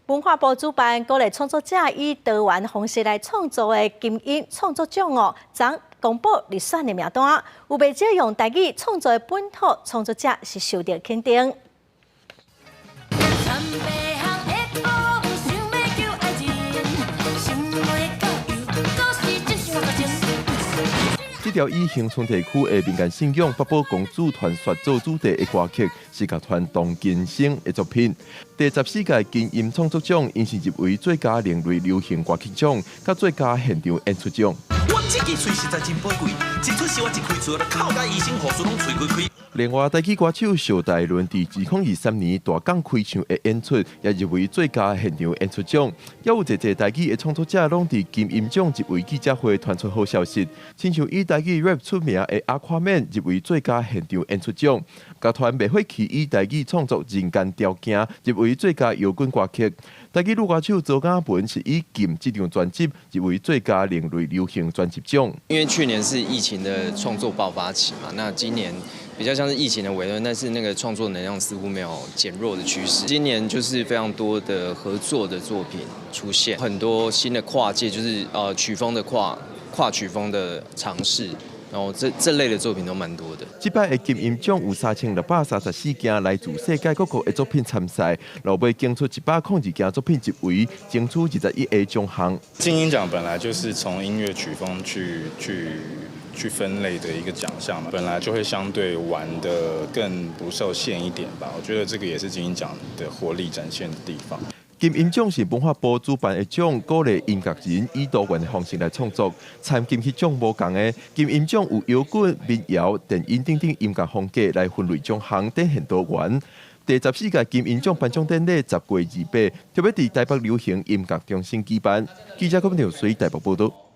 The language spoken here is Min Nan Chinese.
文化部主辦鼓勵創作者以多元方式來創作的金音創作獎哦，昨公布入選的名單，有袂少用台語創作的本土創作者是受到肯定。這條以恆春地區的民間信仰北寶公主傳說做主題的歌曲，是樂團唐金生的作品。第14屆金音創作獎，𪜶是入圍最佳另類流行歌曲獎，佮最佳現場演出獎。這支喙實在真寶貴，一出事我一開喙，就哭甲醫生護士攏喙開開。另外，台語歌手邵大倫佇2023年大港開唱的演出，也入圍最佳現場演出獎。也有濟濟台語的創作者，攏佇金音獎入圍記者會傳出好消息，親像以台語 rap 出名的阿誇免入圍最佳現場演出獎，樂團袂火氣以台語創作《人間條件》入圍最佳搖滾歌曲。台語女歌手周雅文是以《禁》這張專輯入圍最佳另類流行專輯獎。因為去年是疫情的創作爆發期嘛，那今年比較像是疫情的尾端，但是那個創作能量似乎沒有減弱的趨勢。今年就是非常多的合作的作品出現，很多新的跨界，就是曲風的跨曲風的嘗試，然後這類的作品都蠻多的。這擺的金音獎有3634件來自世界各國的作品參賽，落尾揀出102件作品入圍，爭取21個獎項。金音獎本來就是從音樂曲風去分類的一個獎項嘛，本來就會相對玩得更不受限一點吧。我覺得這個也是金音獎的活力展現的地方。金音獎是文化部主辦的獎，鼓勵音樂人以多元的方式來創作。參金曲獎無仝的，金音獎有搖滾、民謠、電音等等音樂風格來分類獎項，展現多元。第14屆金音獎頒獎典禮10月28，特別佇台北流行音樂中心舉辦。記者郭文水台北報道。